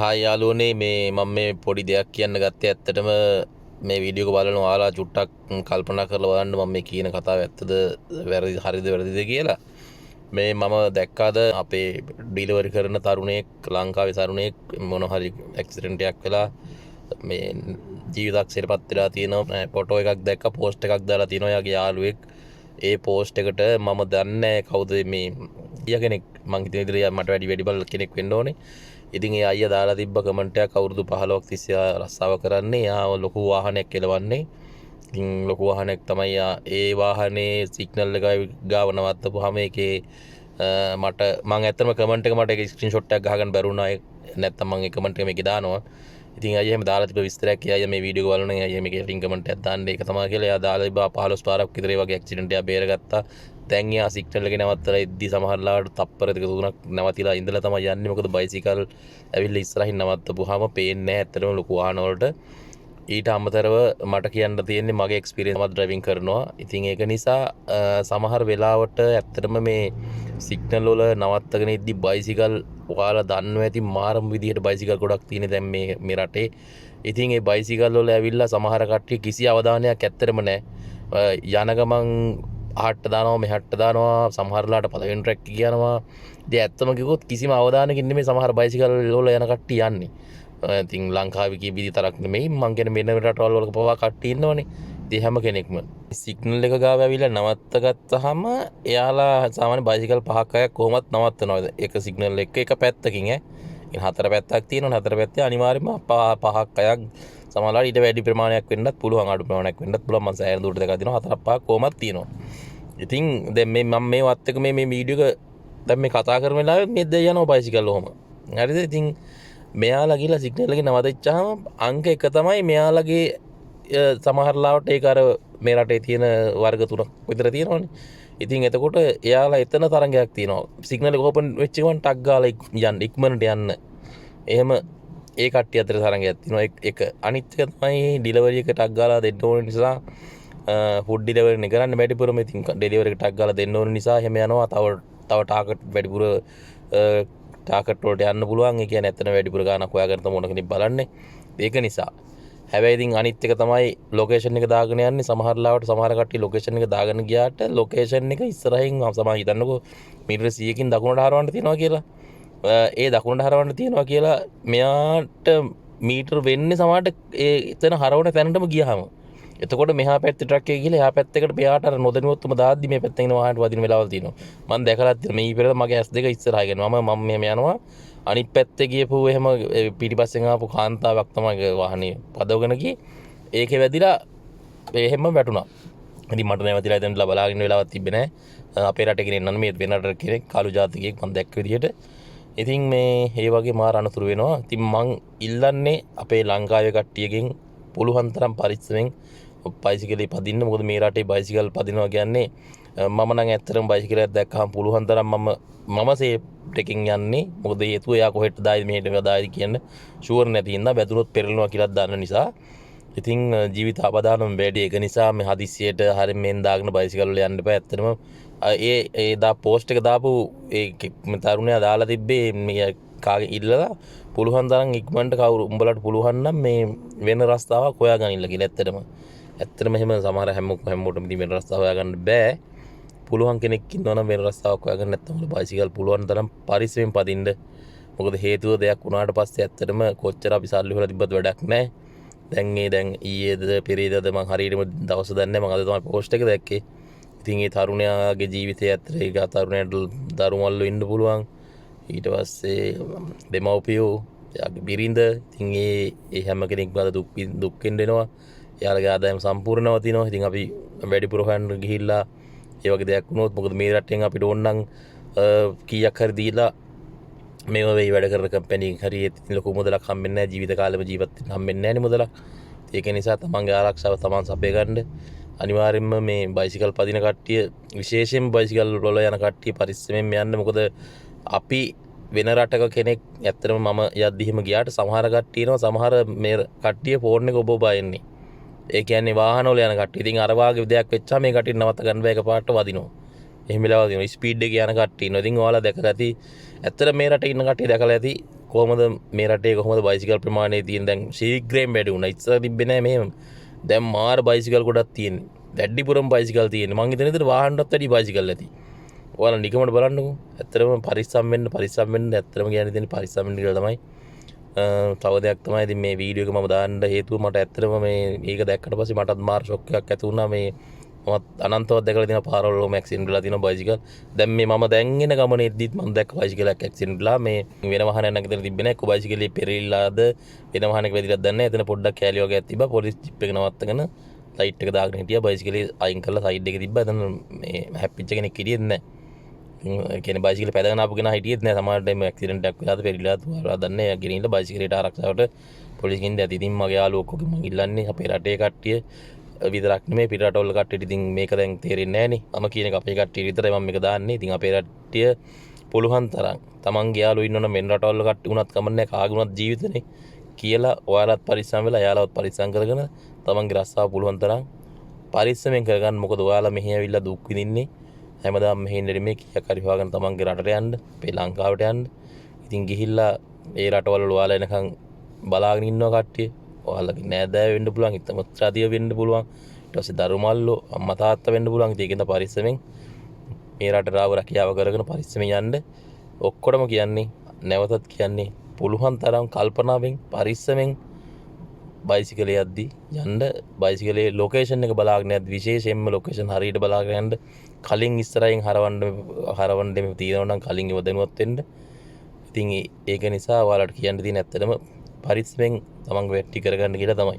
Hi යාළුවනේ, මේ මම මේ පොඩි දෙයක් කියන්න ගත්තේ. ඇත්තටම මේ වීඩියෝ එක බලන ඔයාලා චුට්ටක් කල්පනා කරලා බලන්න මම මේ කියන කතාව ඇත්තද වැරදි, හරිද වැරදිද කියලා. මේ මම දැක්කාද අපේ ඩිලිවරි කරන තරුණයෙක්, ලංකාවේ තරුණයෙක් මොන හරි ඇක්සිඩන්ට් එකක් වෙලා මේ ජීවිතක්ෂයට පත් වෙලා තියෙනවා. ෆොටෝ එකක් දැක්කා, පෝස්ට් එකක් දාලා තියෙනවා එයාගේ යාළුවෙක්. ඒ පෝස්ට් එකට මම දන්නේ නැහැ කවුද මේ අයියා කෙනෙක්. මං හිතන විදිහට මට වැඩි වැඩි බල කෙනෙක් වෙන්න ඕනේ. ඉතින් ඒ අයියා දාලා තිබ්බ කමෙන්ට් එකක්, අවුරුදු 15ක් තිස්සේ එයා රස්සාව කරන්නේ, එයා ලොකු වාහනයක් එලවන්නේ. ඉතින් ලොකු වාහනයක් තමයි එයා. ඒ වාහනේ සිග්නල් එක ගාව නවත්තපුවාම ඒකේ මට මං ඇත්තටම කමෙන්ට් එක මට ඒක ස්ක්‍රීන්ෂොට් එකක් ගහගන්න බැරුණා. නැත්තම් මං ඒ කමෙන්ට් එක මේකේ දානවා. ඉතින් අයියා එහෙම දාලා තිබ්බ විස්තරයක්. ඒ අයියා මේ වීඩියෝ එක බලන අයියා මේකේ ලින්ක් කමෙන්ට් එකක් දාන්න ඒක තමයි කියලා. එයා දාලා තිබ්බා 15 පාරක් විතර ඒ වගේ ඇක්සිඩන්ට් එකක් බේරගත්තා. දැන් එයා සිග්නල් එකේ නවත්තලා ඉද්දි සමහර ලාවට තප්පර දෙක තුනක් නවතිලා ඉඳලා තමයි යන්නේ. මොකද බයිසිකල් ඇවිල්ලා ඉස්සරහින් නවත්තපුවාම පේන්නේ නැහැ ඇත්තටම ලොකු වාහන වලට. ඊට අමතරව මට කියන්න තියෙන්නේ මගේ එක්ස්පීරියන්ස්, මම ඩ්‍රයිවිං කරනවා. ඉතින් ඒක නිසා සමහර වෙලාවට ඇත්තටම මේ සිග්නල් වල නවත්තගෙන ඉද්දි බයිසිකල්, ඔයාලා දන්නවා ඇති මාරම විදිහට බයිසිකල් ගොඩක් තියෙන දැන් මේ මේ රටේ. ඉතින් ඒ බයිසිකල් වල ඇවිල්ලා සමහර කට්ටිය කිසි අවධානයක් ඇත්තටම නැහැ. යන ගමන් අහට්ට දානවා, මෙහට්ට දානවා, සමහර වෙලාවට පළවෙනි ට්‍රැක් එක යනවා. ඉතින් ඇත්තම කිව්වොත් කිසිම අවධානයකින් නෙමෙයි සමහර බයිසිකල් වල යන කට්ටිය යන්නේ. ඉතින් ලංකාවේ කිය විතරක් නෙමෙයි, මං කියන්නේ වෙන රටවල් වල පවා කට්ටිය ඉන්නවනේ. ඉතින් හැම කෙනෙක්ම සිග්නල් එක ගාව ඇවිල්ලා නවත්ත ගත්තාම එයාලා සාමාන්‍ය බයිසිකල් පහක් හයක් කොහොමත් නවත්තනවා එක සිග්නල් එක එක පැත්තකින්. ඈ ඉතින් හතර පැත්තක් තියෙනවනේ. හතර පැත්තේ අනිවාර්යයෙන්ම පහක් හයක්, සමහරවිට ඊට වැඩි ප්‍රමාණයක් වෙන්නත් පුළුවන්, අඩු ප්‍රමාණයක් වෙන්නත් පුළුවන්. මං සෑහෙන දුරට දැකලා තියෙනවා හතරක් පහක් කොහොමත් තියෙනවා. ඉතින් දැන් මේ මම මේවත් එක්ක මේ මේ වීඩියෝ එක දැන් මේ කතා කරන වෙලාවෙත් මේ දෙය යනවා බයිසිකල් ඔහොම. හරිද? ඉතින් මෙයාලා ගිහලා සිග්නල් එකේ නවතිච්චාම අංක එක තමයි මෙයාලගේ සමහර ලාවට ඒක අර මේ රටේ තියෙන වර්ග තුනක් විතර තියෙනවනේ. ඉතින් එතකොට එයාලා එතන තරඟයක් තියෙනවා. සිග්නල් එක ඕපන් වෙච්ච ගමන් ටක් ගාලා යන්න, ඉක්මනට යන්න. එහෙම ඒ කට්ටිය අතර තරඟයක් තියෙනවා. එක අනිත් එක තමයි ඩිලිවරි එක ටක් ගාලා දෙන්න ඕන නිසා, ෆුඩ් ඩිලිවරි නේ කරන්නේ වැඩිපුරම. ඉතින් ඩිලිවරි එක ටක් ගාලා දෙන්න ඕන නිසා එහෙම යනවා. තව තව ටාගට් වැඩිපුර ටාගට් වලට යන්න පුළුවන්. ඒ කියන්නේ ඇත්තටම වැඩිපුර ගාණක් හොයාගන්න තමයි ඕන කෙනෙක් බලන්නේ. ඒක නිසා. හැබැයි ඉතින් අනිත් එක තමයි ලොකේෂන් එක දාගෙන යන්නේ. සමහර ලාවට සමහර කට්ටිය ලොකේෂන් එක දාගෙන ගියාට ලොකේෂන් එක ඉස්සරහින් සමහර හිතන්නකෝ මීටර 100කින් දකුණට හරවන්න තියෙනවා කියලා. ඒ දකුණට හරවන්න තියෙනවා කියලා මෙයාට මීටර වෙන්නේ සමහරට ඒ එතන හරවන තැනටම ගියාම. එතකොට මෙහා පැත්තේ ට්‍රක් එක ගිහලා එහා පැත්තකට මෙයාට අර නොදැනුවත්වම දාද්දි මේ පැත්තෙන් එන වාහනයට වදින වෙලාවල් තියෙනවා. මං දැකලා තියෙනවා මේ පෙරේද මගේ ඇස් දෙක ඉස්සරහා ගෙන මම මම මෙහෙම යනවා. අනිත් පැත්තේ ගියපු එහෙම පිටිපස්සෙන් ආපු කාන්තාවක් තමයි වාහනේ පදවගෙන ගියේ. ඒකේ වැදිලා එහෙම වැටුණා. ඉතින් මට නැවතිලා එතනලා බලාගෙන ඉන්න වෙලාවක් තිබ්බේ නෑ. අපේ රටේ කෙනෙක් නන් මේ වෙන රටක කෙනෙක්, කළු ජාතිකයෙක් මං දැක්ක විදිහට. ඉතින් මේ ඒ වගේ මාර අනතුරු වෙනවා. ඉතින් මං ඉල්ලන්නේ අපේ ලංකාවේ කට්ටියගෙන් පුළුවන් තරම් පරිස්සමෙන් බයිසිකලේ පදින්න. මොකද මේ රටේ බයිසිකල් පදිනවා කියන්නේ, මම නම් ඇත්තටම බයිසිකලයක් දැක්කහම පුළුවන් තරම් මම මම සේෆ් එකකින් යන්නේ. මොකද හේතුව එයා කොහෙට දායිද මෙහෙට දායිද කියන්න ෂුවර් නැති හින්දා, වැදුනොත් පෙරලෙනවා කියලාත් දන්න නිසා. ඉතින් ජීවිත අවදානම් වැඩි. ඒක නිසා මේ හදිස්සියට හරි මෙන් දාගෙන බයිසිකල් වල යන්න එපා. ඇත්තටම ඒ ඒ දා පෝස්ට් එක දාපු ඒ තරුණයා දාලා තිබ්බේ මේ කාගේ ඉල්ලලා පුළුවන් තරම් ඉක්මනට කවුරු උඹලට පුළුවන් නම් මේ වෙන රස්තාවක් හොයාගනින්න කියලා. ඇත්තටම ඇත්තටම එහෙම සමහර හැමෝටම ඉතින් වෙන රස්තාව හොයාගන්න බෑ. පුළුවන් කෙනෙක් ඉන්නවා නම් වෙන රස්තාවක් හොයාගන්න, නැත්නම් ඔයාලා බයිසිකල් පුළුවන් තරම් පරිස්සමෙන් පදින්න. මොකද හේතුව දෙයක් වුණාට පස්සේ ඇත්තටම කොච්චර අපි සල්ලි හොයලා තිබ්බත් වැඩක් නෑ. දැන් ඒ දැන් ඊයේද පෙරේදද මං හරියටම දවස දන්නේ නෑ. මං අද තමයි පෝස්ට් එක දැක්කේ. ඉතින් ඒ තරුණයාගේ ජීවිතය ඇත්තට ඒක තරුණයාට දරු මල්ලෝ ඉන්න පුළුවන්. ඊට පස්සේ දෙමව්පියෝ, එයාගේ බිරිඳ. ඉතින් ඒ ඒ හැම කෙනෙක්ම අද දුක් දුක් වෙන්න එනවා. එයාලගේ ආදායම සම්පූර්ණ නවතිනවා. ඉතින් අපි වැඩිපුර හොයන්න ගිහිල්ලා ඒ වගේ දෙයක් වුණොත්, මොකද මේ රටෙන් අපිට ඕන නම් කීයක් හරි දීලා මේව වෙයි වැඩ කරන කම්පැනි එකකින් හරි ඉතින් ලොකු මුදලක් හම්බෙන්නේ නැහැ. ජීවිත කාලෙම ජීවත් වෙන්න හම්බෙන්නේ නැහැ නේ මුදලක්. ඒක නිසා තමන්ගේ ආරක්ෂාව තමන් සපය ගන්න. අනිවාර්යෙන්ම මේ බයිසිකල් පදින කට්ටිය, විශේෂයෙන් බයිසිකල් වල යන කට්ටිය පරිස්සමෙන් යන්න. මොකද අපි වෙන රටක කෙනෙක් ඇත්තටම මම යද්දි එහෙම ගියාට සමහර කට්ටිය එනවා, සමහර මේ කට්ටිය ෆෝන් එක ඔබ ඔබ එන්නේ. ඒ කියන්නේ වාහන වල යන කට්ටිය. ඉතින් අර වාගේ දෙයක් වෙච්චාම මේ කට්ටිය නවත්ත ගන්න බෑ, එකපාරට වදිනවා. එහෙම වෙලාවල් තියෙනවා. ස්පීඩ් එකේ යන කට්ටිය ඉන්නවා. ඉතින් ඔයාලා දැකලා ඇති. ඇත්තට මේ රටේ ඉන්න කට්ටිය දැකලා ඇති. කොහොමද මේ රටේ කොහොමද බයිසිකල් ප්‍රමාණය තියෙන දැන් ශීඝ්‍රයෙන් වැඩි වුණා. ඉස්සර තිබ්බේ නෑ මෙහෙම. දැන් මාර බයිසිකල් ගොඩක් තියෙන්නේ. වැඩිපුරම බයිසිකල් තියෙන්නේ. මං හිතන විදිහට වාහනටත් වැඩි බයිසිකල් ඇති. ඔයාලා නිකමට බලන්නකෝ. ඇත්තටම පරිස්සම් වෙන්න, පරිස්සම් වෙන්න, ඇත්තටම කියන්න තියෙන්නේ පරිස්සම් වෙන්න කියලා තමයි. තව දෙයක් තමයි ඉතින් මේ වීඩියෝ එක මම දාන්න හේතුව මට ඇත්තටම මේ මේක දැක්කට පස්සේ මටත් මාර ෂොක් එකක් ඇති වුණා. මේ මමත් අනන්තවත් දැකලා තියෙනවා පාරවල් වල ඇක්සිඩන්ට් වෙලා තියෙනවා බයිසිකල්. දැන් මේ මම දැන් එන ගමනේදීත් මම දැක්ක බයිසිකලයක් ඇක්සිඩන්ට් වෙලා. මේ වෙන වාහනයක් නම් එතන තිබ්බේ නෑ. එක්ක බයිසිකලේ පෙරලිලාද වෙන වාහනයක වැදිලාද දන්නේ නෑ. එතන පොඩ්ඩක් කෑලි වගේක් තිබ්බා. පොලිස් ජීප් එක නවත්තගෙන ලයිට් එක දාගෙන හිටියා. බයිසිකලේ අයින් කරලා සයිඩ් එකේ තිබ්බා. එතන මේ හැප්පිච්ච කෙනෙක් හිටියෙත් නෑ. ඒ කියන්නේ බයිසිකලේ පැදගෙන ආපු කෙනා හිටියෙත් නෑ. සමහරවිට මේ ඇක්සිඩන්ට් එකක් වෙලාද පෙරලිලාද තුවාලලාද දන්නේ නෑ. එයා ගෙනියලා බයිසිකලේට ආරක්ෂාවට පොලිස් ගෙනින් ඇති. ඉතින් මගේ යාළුවෝ ඔක්කොගෙම මං ඉල්ලන්නේ අපේ රටේ කට්ටිය විතරක් නෙමෙයි පිට රටවල කට්ටියට ඉතින් මේක දැන් තේරෙන්නේ නෑනේ. මම කියන එක අපේ කට්ටිය විතරයි මම මේක දාන්නේ. ඉතින් අපේ කට්ටිය පුළුවන් තරම් තමන්ගේ යාළුවෝ ඉන්නවනම් වෙන රටවල කට්ටිය වුණත් කමක් නෑ, කාගේ වුණත් ජීවිතනේ කියලා ඔයාලත් පරිස්සම් වෙලා එයාලවත් පරිස්සම් කරගෙන තමන්ගේ රස්සාව පුළුවන් තරම් පරිස්සමෙන් කරගන්න. මොකද ඔයාලා මෙහි ඇවිල්ලා දුක් විඳින්නේ හැමදාම මෙහි ඉන්න නෙමෙයි, කීයක් හරි හොයාගෙන තමන්ගේ රටට යන්න, අපේ ලංකාවට යන්න. ඉතින් ගිහිල්ලා ඒ රටවල් වල ඔයාලා එනකන් බලාගෙන ඉන්නවා කට්ටිය. ඔයාලගේ නෑදෑයෝ වෙන්න පුළුවන්, හිතමිත්‍රාදිය වෙන්න පුළුවන්, ඊට පස්සේ දරු මල්ලෝ, අම්මා තාත්තා වෙන්න පුළුවන්. ඉතින් ඒකෙන්ද පරිස්සමෙන් මේ රටට ආව රැකියාව කරගෙන පරිස්සමෙන් යන්න. ඔක්කොටම කියන්නේ, නැවතත් කියන්නේ, පුළුවන් තරම් කල්පනාවෙන් පරිස්සමෙන් බයිසිකලේ යද්දි යන්න. බයිසිකලේ ලොකේෂන් එක බලාගෙන යද්දි විශේෂයෙන්ම ලොකේෂන් හරියට බලාගෙන යන්න. කලින් ඉස්සරහින් හරවන්න දෙමු තියෙනවා නම් කලින් ඒව දැනුවත් වෙන්න. ඉතින් ඒක නිසා ඔයාලට කියන්න තියෙන ඇත්තටම පරිස්සමෙන් තමන්ගේ වැඩ ටික කරගන්න කියලා තමයි.